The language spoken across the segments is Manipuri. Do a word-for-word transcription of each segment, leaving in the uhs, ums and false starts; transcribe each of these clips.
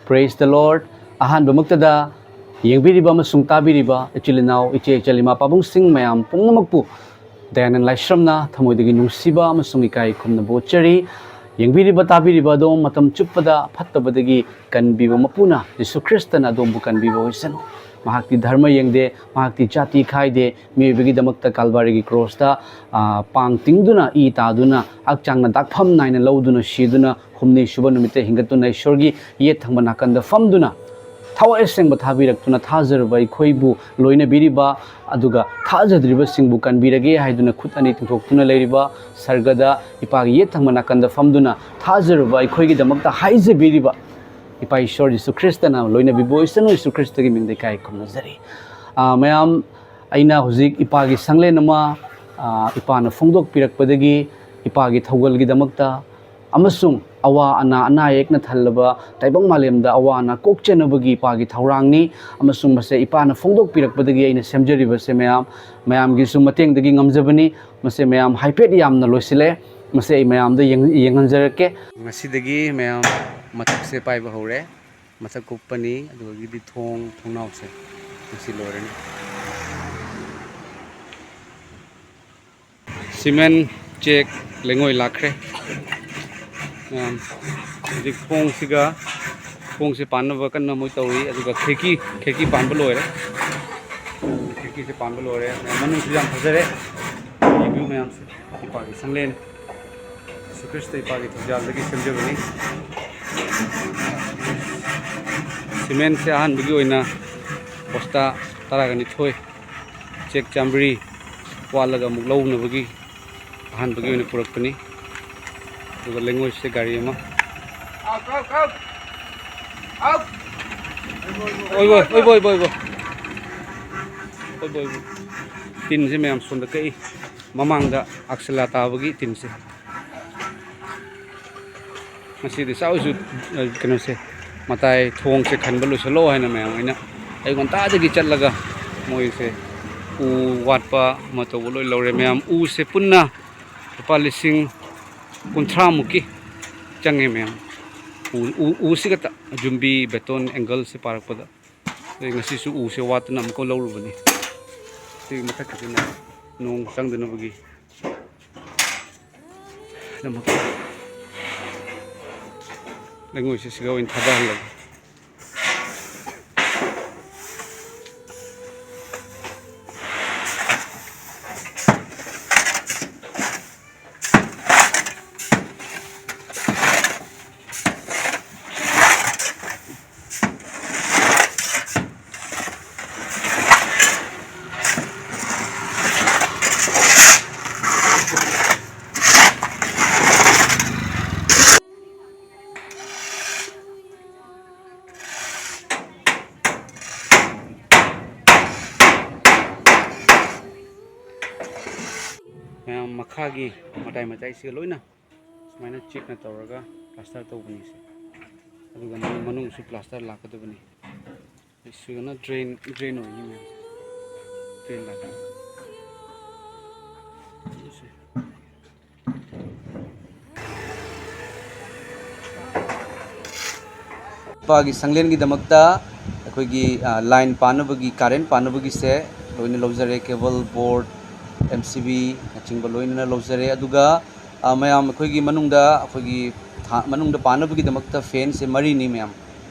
Praise the Lord. ꯑꯍꯥꯟꯕꯃꯛꯇꯗ ꯌꯦꯡꯕꯤꯔꯤꯕ ꯑꯃꯁꯨꯡ ꯇꯥꯕꯤꯔꯤꯕ ꯏꯆꯤꯜ ꯏꯅꯥꯎ, ꯏꯆꯦ ꯏꯆꯜ, ꯏꯃꯥ ꯄꯥꯕꯨꯡꯁꯤꯡ ꯃꯌꯥꯝ ꯄꯨꯝꯅꯃꯛꯄꯨ ꯗꯌꯥꯅꯟ ꯂꯥꯏꯁ꯭ꯔꯝꯅ ꯊꯃꯣꯏꯗꯒꯤ ꯅꯨꯡꯁꯤꯕ ꯑꯃꯁꯨꯡ ꯏꯀꯥꯏ ꯈꯨꯝꯅꯕ ꯎꯠꯆꯔꯤ꯫ ꯌꯦꯡꯕꯤꯔꯤꯕ ꯇꯥꯕꯤꯔꯤꯕ ꯑꯗꯣꯝ ꯃꯇꯝ ꯆꯨꯞꯄꯗ ꯐꯠꯇꯕꯗꯒꯤ ꯀꯟꯕꯤꯕ ꯃꯄꯨꯅ ꯖꯤꯁꯨ ꯈ꯭ꯔꯤꯁꯇꯅ ꯑꯗꯣꯝꯕꯨ ꯀꯟꯕꯤꯕ ꯑꯣꯏꯁꯅꯨ꯫ ꯃꯍꯥꯛꯇꯤ ꯙꯔꯃ ꯌꯦꯡꯗꯦ, ꯃꯍꯥꯛꯇꯤ ꯖꯥꯇꯤ ꯈꯥꯏꯗꯦ, ꯃꯤꯑꯣꯏꯕꯒꯤꯗꯃꯛꯇ ꯀꯥꯜꯕꯥꯔꯤꯒꯤ ꯀ꯭ꯔꯣꯁꯇ, ꯑ, ꯄꯥꯡ ꯇꯤꯡꯗꯨꯅ, ꯏ ꯇꯥꯗꯨꯅ, ꯍꯛꯆꯥꯡꯅ ꯗꯥꯛꯐꯝ ꯅꯥꯏꯅ ꯂꯧꯗꯨꯅ ꯁꯤꯗꯨꯅ, ꯍꯨꯝꯅꯤ ꯁꯨꯕ ꯅꯨꯃꯤꯠꯇ ꯍꯤꯡꯒꯠꯇꯨꯅ ꯏꯁꯣꯔꯒꯤ ꯌꯦꯠ ꯊꯪꯕ ꯅꯥꯀꯟꯗ ꯐꯝꯗꯨꯅ ꯊꯋꯥꯏ ꯑꯁꯦꯡꯕ ꯊꯥꯕꯤꯔꯛꯇꯨꯅ ꯊꯥꯖꯔꯨꯕ ꯑꯩꯈꯣꯏꯕꯨ ꯂꯣꯏꯅꯕꯤꯔꯤꯕ ꯑꯗꯨꯒ ꯊꯥꯖꯗ꯭ꯔꯤꯕꯁꯤꯡꯕꯨ ꯀꯟꯕꯤꯔꯒꯦ ꯍꯥꯏꯗꯨꯅ ꯈꯨꯠ ꯑꯅꯤ ꯇꯤꯡꯊꯣꯛꯇꯨꯅ ꯂꯩꯔꯤꯕ ꯁꯔꯒꯗ ꯏꯄꯥꯒꯤ ꯌꯦꯠ ꯊꯪꯕ ꯅꯥꯀꯟꯗ ꯐꯝꯗꯨꯅ ꯊꯥꯖꯔꯨꯕ ꯑꯩꯈꯣꯏꯒꯤꯗꯃꯛꯇ ꯍꯥꯏꯖꯕꯤꯔꯤꯕ ꯏꯄꯥ ꯏꯁꯣꯔ ꯖꯤꯁꯨ ꯈ꯭ꯔꯤꯁꯇꯅ ꯂꯣꯏꯅꯕꯤꯕ ꯑꯣꯏꯁꯅꯨ꯫ ꯖꯤꯁꯨ ꯈ꯭ꯔꯤꯁꯇꯒꯤ ꯃꯤꯡꯗ ꯏꯀꯥꯏ ꯈꯨꯝꯅꯖꯔꯤ꯫ ꯑꯥ, ꯃꯌꯥꯝ, ꯑꯩꯅ ꯍꯧꯖꯤꯛ ꯏꯄꯥꯒꯤ ꯁꯪꯂꯦꯟ ꯑꯃ, ꯑꯥ, ꯏꯄꯥꯅ ꯐꯣꯡꯗꯣꯛꯄꯤꯔꯛꯄꯗꯒꯤ ꯏꯄꯥꯒꯤ ꯊꯧꯒꯜꯒꯤꯗꯃꯛꯇ ꯑꯃꯁꯨꯡ ꯑꯋꯥ ꯑꯅꯥ, ꯑꯅꯥ ꯑꯌꯦꯛꯅ ꯊꯜꯂꯕ ꯇꯥꯏꯕꯪ ꯃꯥꯂꯦꯝꯗ ꯑꯋꯥ ꯑꯅꯥ ꯀꯣꯛꯆꯅꯕꯒꯤ ꯏꯄꯥꯒꯤ ꯊꯧꯔꯥꯡꯅꯤ꯫ ꯑꯃꯁꯨꯡ ꯃꯁꯦ ꯏꯄꯥꯅ ꯐꯣꯡꯗꯣꯛꯄꯤꯔꯛꯄꯗꯒꯤ ꯑꯩꯅ ꯁꯦꯝꯖꯔꯤꯕꯁꯦ ꯃꯌꯥꯝ, ꯃꯌꯥꯝꯒꯤꯁꯨ ꯃꯇꯦꯡꯗꯒꯤ ꯉꯝꯖꯕꯅꯤ꯫ ꯃꯁꯦ ꯃꯌꯥꯝ ꯍꯥꯏꯐꯦꯠ ꯌꯥꯝꯅ ꯂꯣꯏꯁꯤꯜꯂꯦ꯫ ꯃꯁꯦ ꯑꯩ ꯃꯌꯥꯝꯗ ꯌꯦꯡ-, ꯌꯦꯡꯍꯟꯖꯔꯛꯀꯦ꯫ ꯉꯁꯤꯗꯒꯤ ꯃꯌꯥꯝ ꯃꯊꯛꯁꯦ ꯄꯥꯏꯕ ꯍꯧꯔꯦ꯫ ꯃꯊꯛ ꯀꯨꯞꯄꯅꯤ, ꯑꯗꯨꯗꯒꯤꯗꯤ ꯊꯣꯡ ꯊꯣꯡꯅꯥꯎꯁꯦ ꯉꯁꯤ ꯂꯣꯏꯔꯅꯤ꯫ ꯁꯤꯃꯦꯟ, ꯆꯦꯛ, ꯂꯩꯉꯣꯏ ꯂꯥꯛꯈ꯭ꯔꯦ꯫ ꯃꯌꯥꯝ ꯍꯧꯖꯤꯛ ꯊꯣꯡꯁꯤꯒ, ꯊꯣꯡꯁꯦ ꯄꯥꯟꯅꯕ ꯀꯟꯅ ꯃꯣꯏ ꯇꯧꯔꯤ꯫ ꯑꯗꯨꯒ ꯈꯤꯔꯀꯤ, ꯈꯤꯔꯀꯤ ꯄꯥꯟꯕ ꯂꯣꯏꯔꯦ꯫ ꯈꯤꯔꯀꯤꯁꯦ ꯄꯥꯟꯕ ꯂꯣꯏꯔꯦ꯫ ꯃꯅꯨꯡꯁꯨ ꯌꯥꯝ ꯐꯖꯔꯦ꯫ ꯚ꯭ꯌꯨ ꯃꯌꯥꯝꯁꯦ꯫ ꯏꯄꯥꯒꯤ ꯁꯪꯂꯦꯟ, ꯖꯤꯁꯨ ꯈ꯭ꯔꯤꯁꯇ ꯏꯄꯥꯒꯤ ꯊꯧꯖꯥꯜꯗꯒꯤ ꯁꯦꯝꯖꯕꯅꯤ꯫ ꯁꯤꯃꯦꯟꯁꯦ ꯑꯍꯥꯟꯕꯒꯤ ꯑꯣꯏꯅ ꯕꯣꯁꯇꯥ ꯇꯔꯥꯒ ꯅꯤꯊꯣꯏ, ꯆꯦꯛ ꯆꯥꯝꯃꯔꯤ ꯋꯥꯠꯂꯒ ꯑꯃꯨꯛ ꯂꯧꯅꯕꯒꯤ ꯑꯍꯥꯟꯕꯒꯤ ꯑꯣꯏꯅ ꯄꯨꯔꯛꯄꯅꯤ꯫ ꯑꯗꯨꯒ ꯂꯩꯉꯣꯏꯁꯦ ꯒꯥꯔꯤ ꯑꯃ꯫ ꯑꯣꯏꯕ, ꯑꯣꯏꯕ, ꯑꯣꯏꯕ, ꯑꯣꯏꯕ꯫ ꯑꯣꯏꯕ, ꯑꯣꯏꯕ꯫ ꯇꯤꯟꯁꯦ ꯃꯌꯥꯝ ꯁꯣꯝꯗ ꯀꯛꯏ꯫ ꯃꯃꯥꯡꯗ ꯑꯛꯁꯂꯥ ꯇꯥꯕꯒꯤ ꯇꯤꯟꯁꯦ꯫ ꯉꯁꯤꯗꯤ ꯆꯥꯎꯁꯨ, ꯑ, ꯀꯩꯅꯣꯁꯦ, ꯃꯇꯥꯏ ꯊꯣꯡꯁꯦ ꯈꯟꯕ ꯂꯣꯏꯁꯤꯜꯂꯣ ꯍꯥꯏꯅ ꯃꯌꯥꯝ ꯑꯩꯅ ꯑꯌꯨꯛ ꯉꯟꯇꯥꯗꯒꯤ ꯆꯠꯂꯒ ꯃꯣꯏꯁꯦ ꯎ ꯋꯥꯠꯄ ꯑꯃ ꯇꯧꯕ ꯂꯣꯏ ꯂꯧꯔꯦ꯫ ꯃꯌꯥꯝ ꯎꯁꯦ ꯄꯨꯟꯅ ꯂꯨꯄꯥ ꯂꯤꯁꯤꯡ ꯀꯨꯟꯊ꯭ꯔꯥꯃꯨꯛꯀꯤ ꯆꯪꯉꯦ ꯃꯌꯥꯝ꯫ ꯎ, ꯎ, ꯎꯁꯤꯒ ꯇ-, ꯖꯨꯝꯕꯤ ꯕꯦꯇꯣꯟ ꯑꯦꯡꯒꯜꯁꯦ ꯄꯥꯔꯛꯄꯗ ꯑꯩ ꯉꯁꯤꯁꯨ ꯎꯁꯦ ꯋꯥꯠꯇꯅ ꯑꯃꯨꯛꯀ ꯂꯧꯔꯨꯕꯅꯤ꯫ ꯁꯤꯒꯤ ꯃꯊꯛꯀꯤꯁꯤꯅ ꯅꯣꯡ ꯆꯪꯗꯅꯕꯒꯤ ꯗꯃꯛꯇ ꯂꯩꯉꯣꯏꯁꯦ ꯁꯤꯒ ꯑꯣꯏꯅ ꯊꯥꯗꯍꯜꯂꯒꯦ꯫ ꯃꯌꯥꯝ, ꯃꯈꯥꯒꯤ ꯃꯇꯥꯏ ꯃꯇꯥꯏꯁꯤꯒ ꯂꯣꯏꯅ ꯁꯨꯃꯥꯏꯅ ꯆꯦꯛꯅ ꯇꯧꯔꯒ ꯄ꯭ꯂꯥꯁꯇꯔ ꯇꯧꯕꯅꯤ ꯁꯦ꯫ ꯑꯗꯨꯒ ꯃꯅꯨꯡ, ꯃꯅꯨꯡꯁꯨ ꯄ꯭ꯂꯥꯁꯇꯔ ꯂꯥꯛꯀꯗꯕꯅꯤ꯫ ꯁꯤꯒꯅ ꯗ꯭ꯔꯦꯟ, ꯗ꯭ꯔꯦꯟ ꯑꯣꯏꯅꯤ ꯃꯌꯥꯝ꯫ ꯗ꯭ꯔꯦꯟ ꯂꯥꯛꯀꯅꯤ꯫ ꯁꯤ꯫ ꯏꯄꯥꯒꯤ ꯁꯪꯂꯦꯟꯒꯤꯗꯃꯛꯇ ꯑꯩꯈꯣꯏꯒꯤ, ꯑ, ꯂꯥꯏꯟ ꯄꯥꯅꯕꯒꯤ, ꯀꯥꯔꯦꯟ ꯄꯥꯅꯕꯒꯤꯁꯦ ꯂꯣꯏꯅ ꯂꯧꯖꯔꯦ꯫ ꯀꯦꯕꯜ, ꯕꯣꯔꯗ, ꯑꯦꯝ ꯁꯤ ꯕꯤꯅꯆꯤꯡꯕ ꯂꯣꯏꯅꯅ ꯂꯧꯖꯔꯦ꯫ ꯑꯗꯨꯒ, ꯑ, ꯃꯌꯥꯝ, ꯑꯩꯈꯣꯏꯒꯤ ꯃꯅꯨꯡꯗ, ꯑꯩꯈꯣꯏꯒꯤ ꯊꯥ-, ꯃꯅꯨꯡꯗ ꯄꯥꯅꯕꯒꯤꯗꯃꯛꯇ ꯐꯦꯟꯁꯦ ꯃꯔꯤꯅꯤ ꯃꯌꯥꯝ꯫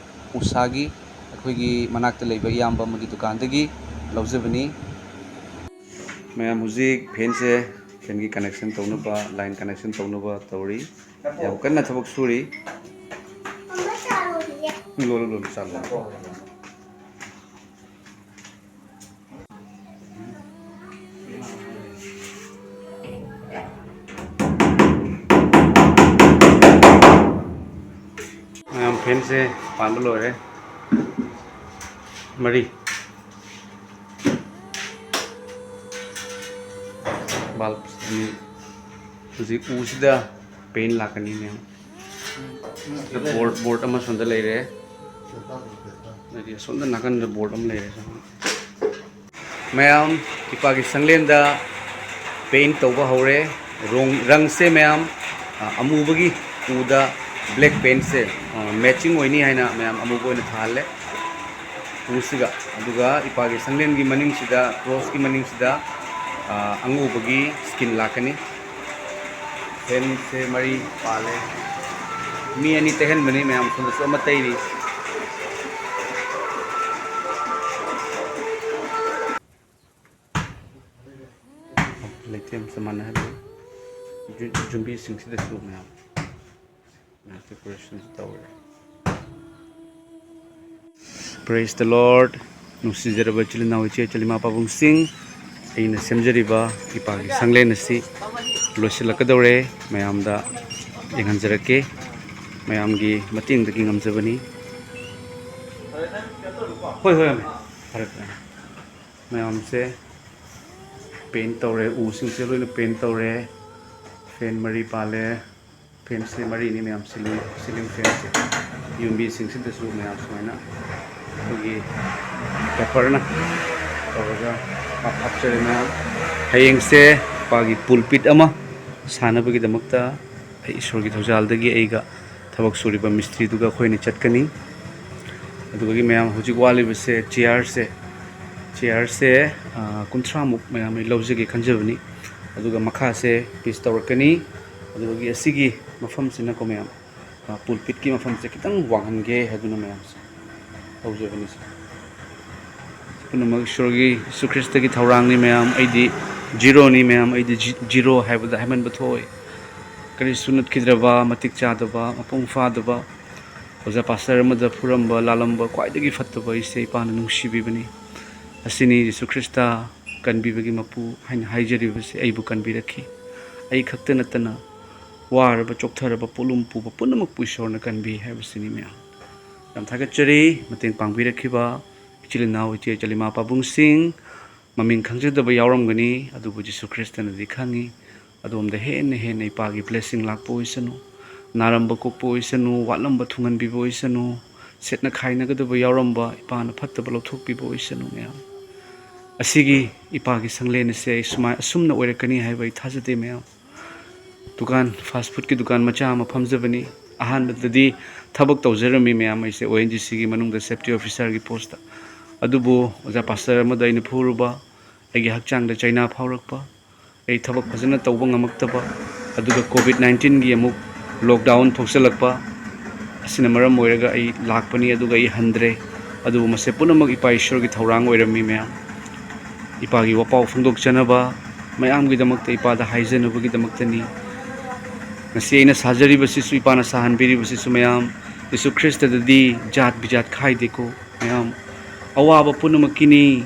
ꯎꯁꯥꯒꯤ ꯑꯩꯈꯣꯏꯒꯤ ꯃꯅꯥꯛꯇ ꯂꯩꯕ ꯏꯌꯥꯝꯕ ꯑꯃꯒꯤ ꯗꯨꯀꯥꯟꯗꯒꯤ ꯂꯧꯖꯕꯅꯤ꯫ ꯃꯌꯥꯝ, ꯍꯧꯖꯤꯛ ꯐꯦꯟꯁꯦ, ꯐꯦꯟꯒꯤ ꯀꯅꯦꯛꯁꯟ ꯇꯧꯅꯕ, ꯂꯥꯏꯟ ꯀꯅꯦꯛꯁꯟ ꯇꯧꯅꯕ ꯇꯧꯔꯤ꯫ ꯌꯥꯝ ꯀꯟꯅ ꯊꯕꯛ ꯁꯨꯔꯤ꯫ ꯂꯣꯜꯂꯨ, ꯂꯣꯜꯂꯨ, ꯆꯥ ꯂꯣꯜꯂꯨ꯫ ꯃꯌꯥꯝ, ꯐꯦꯟꯁꯦ ꯄꯥꯟꯕ ꯂꯣꯏꯔꯦ꯫ ꯃꯔꯤ꯫ ꯕꯜꯕ ꯑꯅꯤ꯫ ꯍꯧꯖꯤꯛ ꯎꯁꯤꯗ ꯄꯦꯟ ꯂꯥꯛꯀꯅꯤ, ꯃꯌꯥꯝ꯫ ꯕꯣꯔꯗ, ꯕꯣꯔꯗ ꯑꯃ ꯁꯣꯝꯗ ꯂꯩꯔꯦ꯫ ꯑꯗꯩꯗꯤ ꯑꯁꯣꯝꯗ ꯅꯥꯀꯟꯗ ꯕꯣꯔꯗ ꯑꯃ ꯂꯩꯔꯦ꯫ ꯃꯌꯥꯝ, ꯏꯄꯥꯒꯤ ꯁꯪꯂꯦꯟꯗ ꯄꯦꯟ ꯇꯧꯕ ꯍꯧꯔꯦ꯫ ꯔꯣꯡ-, ꯔꯪꯁꯦ ꯃꯌꯥꯝ, ꯑ, ꯑꯃꯨꯕꯒꯤ ꯎꯗ ꯕ꯭ꯂꯦꯛ ꯄꯦꯟꯁꯦ ꯃꯦꯆꯤꯡ ꯑꯣꯏꯅꯤ ꯍꯥꯏꯅ ꯃꯌꯥꯝ ꯑꯃꯨꯕ ꯑꯣꯏꯅ ꯊꯥꯍꯜꯂꯦ ꯎꯁꯤꯒ꯫ ꯑꯗꯨꯒ ꯏꯄꯥꯒꯤ ꯁꯪꯂꯦꯟꯒꯤ ꯃꯅꯤꯡꯁꯤꯗ, ꯀ꯭ꯔꯣꯁꯀꯤ ꯃꯅꯤꯡꯁꯤꯗ, ꯑ, ꯑꯉꯧꯕꯒꯤ ꯁ꯭ꯀꯤꯟ ꯂꯥꯛꯀꯅꯤ꯫ ꯐꯦꯟꯁꯦ ꯃꯔꯤ ꯄꯥꯜꯂꯦ꯫ ꯃꯤ ꯑꯅꯤ ꯇꯩꯍꯟꯕꯅꯤ ꯃꯌꯥꯝ, ꯁꯣꯝꯗꯁꯨ ꯑꯃ ꯇꯩꯔꯤ꯫ ꯂꯩꯇꯦꯝꯁꯦ ꯃꯥꯟꯅꯍꯜꯂꯤ꯫ ꯌꯨ-, ꯌꯨꯝꯕꯤꯁꯤꯡꯁꯤꯗꯁꯨ ꯃꯌꯥꯝ, ꯃꯌꯥꯝ decoration ꯇꯧꯔꯦ꯫ Praise the Lord꯫ ꯅꯨꯡꯁꯤꯖꯔꯕ ꯏꯆꯤꯜ ꯏꯅꯥꯎ, ꯏꯆꯦ ꯏꯆꯜ, ꯏꯃꯥ ꯄꯥꯕꯨꯡꯁꯤꯡ, ꯑꯩꯅ ꯁꯦꯝꯖꯔꯤꯕ ꯏꯄꯥꯒꯤ ꯁꯪꯂꯦꯟ ꯑꯁꯤ ꯂꯣꯏꯁꯤꯜꯂꯛꯀꯗꯧꯔꯦ꯫ ꯃꯌꯥꯝꯗ ꯌꯦꯡꯍꯟꯖꯔꯛꯀꯦ꯫ ꯃꯌꯥꯝꯒꯤ ꯃꯇꯦꯡꯗꯒꯤ ꯉꯝꯖꯕꯅꯤ꯫ ꯍꯣꯏ, ꯍꯣꯏ, ꯐꯔꯦ, ꯐꯔꯦ꯫ ꯃꯌꯥꯝꯁꯦ paint ꯇꯧꯔꯦ, ꯎꯁꯤꯡꯁꯦ ꯂꯣꯏꯅ paint ꯇꯧꯔꯦ꯫ ꯐꯦꯟ ꯃꯔꯤ ꯄꯥꯜꯂꯦ꯫ ꯐꯦꯟꯁꯦ ꯃꯔꯤꯅꯤ ꯃꯌꯥꯝ, ceiling, ceiling ꯐꯦꯟꯁꯦ꯫ ꯌꯨꯝꯕꯤꯁꯤꯡꯁꯤꯗꯁꯨ ꯃꯌꯥꯝ ꯁꯨꯃꯥꯏꯅ ꯑꯩꯈꯣꯏꯒꯤ paperꯅ ꯇꯧꯔꯒ ꯍꯥꯞꯆꯔꯦ ꯃꯌꯥꯝ꯫ ꯍꯌꯦꯡꯁꯦ ꯏꯄꯥꯒꯤ pulpit ꯑꯃ ꯁꯥꯟꯅꯕꯒꯤꯗꯃꯛꯇ ꯑꯩ ꯏꯁꯣꯔꯒꯤ ꯊꯧꯖꯥꯜꯗꯒꯤ ꯑꯩꯒ ꯊꯕꯛ ꯁꯨꯔꯤꯕ ꯃꯤꯁꯇ꯭ꯔꯤꯗꯨꯒ ꯑꯩꯈꯣꯏꯅ ꯆꯠꯀꯅꯤ꯫ ꯑꯗꯨꯗꯒꯤ ꯃꯌꯥꯝ ꯍꯧꯖꯤꯛ ꯋꯥꯠꯂꯤꯕꯁꯦ chairꯁꯦ꯫ Chairꯁꯦ, ꯑ, ꯀꯨꯟꯊ꯭ꯔꯥꯃꯨꯛ ꯃꯌꯥꯝ ꯑꯩ ꯂꯧꯖꯒꯦ ꯈꯟꯖꯕꯅꯤ꯫ ꯑꯗꯨꯒ ꯃꯈꯥꯁꯦ pitch ꯇꯧꯔꯛꯀꯅꯤ꯫ ꯑꯗꯨꯗꯒꯤ ꯑꯁꯤꯒꯤ ꯃꯐꯝꯁꯤꯅꯀꯣ ꯃꯌꯥꯝ, ꯑ, pulpitꯀꯤ ꯃꯐꯝꯁꯦ ꯈꯤꯇꯪ ꯋꯥꯡꯍꯟꯒꯦ ꯍꯥꯏꯗꯨꯅ ꯃꯌꯥꯝꯁꯦ ꯇꯧꯖꯕꯅꯤ꯫ ꯄꯨꯝꯅꯃꯛ ꯏꯁꯣꯔꯒꯤ, ꯌꯤꯁꯨ ꯈ꯭ꯔꯤꯁꯇꯒꯤ ꯊꯧꯔꯥꯡꯅꯤ ꯃꯌꯥꯝ꯫ ꯑꯩꯗꯤ zeroꯅꯤ ꯃꯌꯥꯝ, ꯑꯩꯗꯤ ꯖꯤ-, zero ꯍꯥꯏꯕꯗ ꯍꯥꯏꯃꯟꯕ ꯊꯣꯛꯑꯣꯏ꯫ ꯀꯔꯤꯁꯨ ꯅꯠꯈꯤꯗ꯭ꯔꯕ, ꯃꯇꯤꯛ ꯆꯥꯗꯕ, ꯃꯄꯨꯡ ꯐꯥꯗꯕ, ꯑꯣꯖꯥ ꯄꯥꯁꯇꯔ ꯑꯃꯗ ꯐꯨꯔꯝꯕ, ꯂꯥꯜꯂꯝꯕ ꯈ꯭ꯋꯥꯏꯗꯒꯤ ꯐꯠꯇꯕ ꯑꯩꯁꯦ ꯏꯄꯥꯅ ꯅꯨꯡꯁꯤꯕꯤꯕꯅꯤ꯫ ꯑꯁꯤꯅꯤ ꯌꯤꯁꯨ ꯈ꯭ꯔꯤꯁꯇ ꯀꯟꯕꯤꯕꯒꯤ ꯃꯄꯨ ꯍꯥꯏꯅ ꯍꯥꯏꯖꯔꯤꯕꯁꯦ꯫ ꯑꯩꯕꯨ ꯀꯟꯕꯤꯔꯛꯈꯤ꯫ ꯑꯩ ꯈꯛꯇ ꯅꯠꯇꯅ ꯋꯥꯔꯕ, ꯆꯣꯛꯊꯔꯕ, ꯄꯣꯠꯂꯨꯝ ꯄꯨꯕ ꯄꯨꯝꯅꯃꯛꯄꯨ ꯏꯁꯣꯔꯅ ꯀꯟꯕꯤ ꯍꯥꯏꯕꯁꯤꯅꯤ ꯃꯌꯥꯝ꯫ ꯌꯥꯝ ꯊꯥꯒꯠꯆꯔꯤ ꯃꯇꯦꯡ ꯄꯥꯡꯕꯤꯔꯛꯈꯤꯕ ꯏꯆꯤꯜ ꯏꯅꯥꯎ, ꯏꯆꯦ ꯏꯆꯜ, ꯏꯃꯥ ꯄꯥꯕꯨꯡꯁꯤꯡ꯫ ꯃꯃꯤꯡ ꯈꯪꯖꯗꯕ ꯌꯥꯎꯔꯝꯒꯅꯤ, ꯑꯗꯨꯕꯨ ꯖꯤꯁꯨ ꯈ꯭ꯔꯤꯁꯇꯅꯗꯤ ꯈꯪꯉꯤ꯫ ꯑꯗꯣꯝꯗ ꯍꯦꯟꯅ ꯍꯦꯟꯅ ꯏꯄꯥꯒꯤ blessing ꯂꯥꯛꯄ ꯑꯣꯏꯁꯅꯨ꯫ ꯅꯥꯔꯝꯕ ꯀꯣꯛꯄ ꯑꯣꯏꯁꯅꯨ, ꯋꯥꯠꯂꯝꯕ ꯊꯨꯡꯍꯟꯕꯤꯕ ꯑꯣꯏꯁꯅꯨ, ꯁꯦꯠꯅ ꯈꯥꯏꯅꯒꯗꯕ ꯌꯥꯎꯔꯝꯕ ꯏꯄꯥꯅ ꯐꯠꯇꯕ ꯂꯧꯊꯣꯛꯄꯤꯕ ꯑꯣꯏꯁꯅꯨ ꯃꯌꯥꯝ꯫ ꯑꯁꯤꯒꯤ ꯏꯄꯥꯒꯤ ꯁꯪꯂꯦꯟ ꯑꯁꯦ ꯑꯩ ꯁꯨꯃꯥꯏ-, ꯑꯁꯨꯝꯅ ꯑꯣꯏꯔꯛꯀꯅꯤ ꯍꯥꯏꯕ ꯑꯩ ꯊꯥꯖꯗꯦ ꯃꯌꯥꯝ꯫ ꯗꯨꯀꯥꯟ, fast foodꯀꯤ ꯗꯨꯀꯥꯟ ꯃꯆꯥ ꯑꯃ ꯐꯝꯖꯕꯅꯤ꯫ ꯑꯍꯥꯟꯕꯗꯗꯤ ꯊꯕꯛ ꯇꯧꯖꯔꯝꯃꯤ ꯃꯌꯥꯝ꯫ ꯑꯩꯁꯦ ꯑꯣ ꯑꯦꯟ ꯖꯤ ꯁꯤꯒꯤ ꯃꯅꯨꯡꯗ ꯁꯦꯐꯇꯤ ꯑꯣꯐꯤꯁꯥꯔꯒꯤ ꯄꯣꯁꯇ꯫ ꯑꯗꯨꯕꯨ ꯑꯣꯖꯥ ꯄꯥꯁꯇꯔ ꯑꯃꯗ ꯑꯩꯅ ꯐꯨꯔꯨꯕ, ꯑꯩꯒꯤ ꯍꯛꯆꯥꯡꯗ ꯆꯩꯅꯥ ꯐꯥꯎꯔꯛꯄ, ꯑꯩ ꯊꯕꯛ ꯐꯖꯅ ꯇꯧꯕ ꯉꯝꯃꯛꯇꯕ, ꯑꯗꯨꯒ ꯀꯣꯚꯤꯗ ꯅꯥꯏꯟꯇꯤꯟꯒꯤ ꯑꯃꯨꯛ ꯂꯣꯛꯗꯥꯎꯟ ꯊꯣꯛꯆꯜꯂꯛꯄ ꯑꯁꯤꯅ ꯃꯔꯝ ꯑꯣꯏꯔꯒ ꯑꯩ ꯂꯥꯛꯄꯅꯤ, ꯑꯗꯨꯒ ꯑꯩ ꯍꯟꯗ꯭ꯔꯦ꯫ ꯑꯗꯨꯕꯨ ꯃꯁꯤ ꯄꯨꯝꯅꯃꯛ ꯏꯄꯥ ꯏꯁꯣꯔꯒꯤ ꯊꯧꯔꯥꯡ ꯑꯣꯏꯔꯝꯃꯤ ꯃꯌꯥꯝ꯫ ꯏꯄꯥꯒꯤ ꯋꯥꯄꯥꯎ ꯐꯣꯡꯗꯣꯛꯆꯅꯕ, ꯃꯌꯥꯝꯒꯤꯗꯃꯛꯇ ꯏꯄꯥꯗ ꯍꯥꯏꯖꯅꯕꯒꯤꯗꯃꯛꯇꯅꯤ꯫ ꯉꯁꯤ ꯑꯩꯅ ꯁꯥꯖꯔꯤꯕꯁꯤꯁꯨ, ꯏꯄꯥꯅ ꯁꯥꯍꯟꯕꯤꯔꯤꯕꯁꯤꯁꯨ ꯃꯌꯥꯝ, ꯖꯤꯁꯨ ꯈ꯭ꯔꯤꯁꯇꯗꯗꯤ ꯖꯥꯠ ꯕꯤꯖꯥꯠ ꯈꯥꯏꯗꯦꯀꯣ ꯃꯌꯥꯝ꯫ ꯑꯋꯥꯕ ꯄꯨꯝꯅꯃꯛꯀꯤꯅꯤ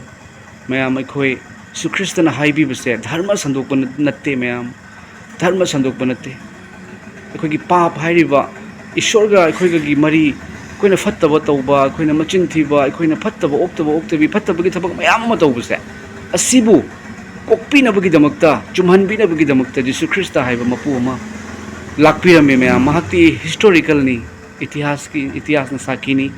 ꯃꯌꯥꯝ꯫ ꯑꯩꯈꯣꯏ ꯖꯤꯁꯨ ꯈ꯭ꯔꯤꯁꯇꯅ ꯍꯥꯏꯕꯤꯕꯁꯦ ꯙꯔꯃ ꯁꯟꯗꯣꯛꯄ ꯅꯠ-, ꯅꯠꯇꯦ ꯃꯌꯥꯝ, ꯙꯔꯃ ꯁꯟꯗꯣꯛꯄ ꯅꯠꯇꯦ꯫ ꯑꯩꯈꯣꯏꯒꯤ ꯄꯥꯞ ꯍꯥꯏꯔꯤꯕ ꯏꯁꯣꯔꯒ ꯑꯩꯈꯣꯏꯒꯒꯤ ꯃꯔꯤ, ꯑꯩꯈꯣꯏꯅ ꯐꯠꯇꯕ ꯇꯧꯕ, ꯑꯩꯈꯣꯏꯅ ꯃꯆꯤꯟ ꯊꯤꯕ, ꯑꯩꯈꯣꯏꯅ ꯐꯠꯇꯕ ꯑꯣꯛꯇꯕ ꯑꯣꯛꯇꯕꯤ, ꯐꯠꯇꯕꯒꯤ ꯊꯕꯛ ꯃꯌꯥꯝ ꯑꯃ ꯇꯧꯕꯁꯦ, ꯑꯁꯤꯕꯨ ꯀꯣꯛꯄꯤꯅꯕꯒꯤꯗꯃꯛꯇ, ꯆꯨꯝꯍꯟꯕꯤꯅꯕꯒꯤꯗꯃꯛꯇ ꯖꯤꯁꯨ ꯈ꯭ꯔꯤꯁꯇ ꯍꯥꯏꯕ ꯃꯄꯨ ꯑꯃ ꯂꯥꯛꯄꯤꯔꯝꯃꯤ ꯃꯌꯥꯝ꯫ ꯃꯍꯥꯛꯇꯤ ꯍꯤꯁꯇꯣꯔꯤꯀꯦꯜꯅꯤ, ꯏꯇꯤꯍꯥꯁꯀꯤ, ꯏꯇꯤꯍꯥꯁꯅ ꯁꯥꯈꯤꯅꯤ꯫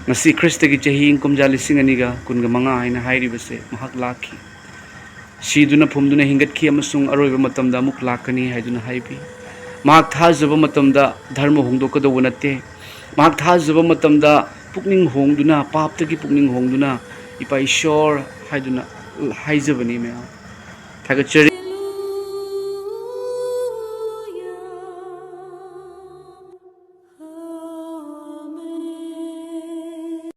ꯉꯁꯤ ꯈ꯭ꯔꯤꯁꯇꯒꯤ ꯆꯍꯤ ꯀꯨꯝꯖꯥ ꯂꯤꯁꯤꯡ ꯑꯅꯤꯒ ꯀꯨꯟꯒ ꯃꯉꯥ ꯍꯥꯏꯅ ꯍꯥꯏꯔꯤꯕꯁꯦ ꯃꯍꯥꯛ ꯂꯥꯛꯈꯤ, ꯁꯤꯗꯨꯅ ꯐꯨꯝꯗꯨꯅ ꯍꯤꯡꯒꯠꯈꯤ, ꯑꯃꯁꯨꯡ ꯑꯔꯣꯏꯕ ꯃꯇꯝꯗ ꯑꯃꯨꯛ ꯂꯥꯛꯀꯅꯤ ꯍꯥꯏꯗꯨꯅ ꯍꯥꯏꯕꯤ꯫ ꯃꯍꯥꯛ ꯊꯥꯖꯕ ꯃꯇꯝꯗ ꯙꯔꯃ ꯍꯣꯡꯗꯣꯛꯀꯗꯧꯕ ꯅꯠꯇꯦ꯫ ꯃꯍꯥꯛ ꯊꯥꯖꯕ ꯃꯇꯝꯗ ꯄꯨꯛꯅꯤꯡ ꯍꯣꯡꯗꯨꯅ, ꯄꯥꯞꯇꯒꯤ ꯄꯨꯛꯅꯤꯡ ꯍꯣꯡꯗꯨꯅ, ꯏꯄꯥ ꯏꯁꯣꯔ ꯍꯥꯏꯗꯨꯅ ꯍꯥꯏꯖꯕꯅꯤ ꯃꯌꯥꯝ꯫ ꯊꯥꯒꯠꯆꯔꯤ꯫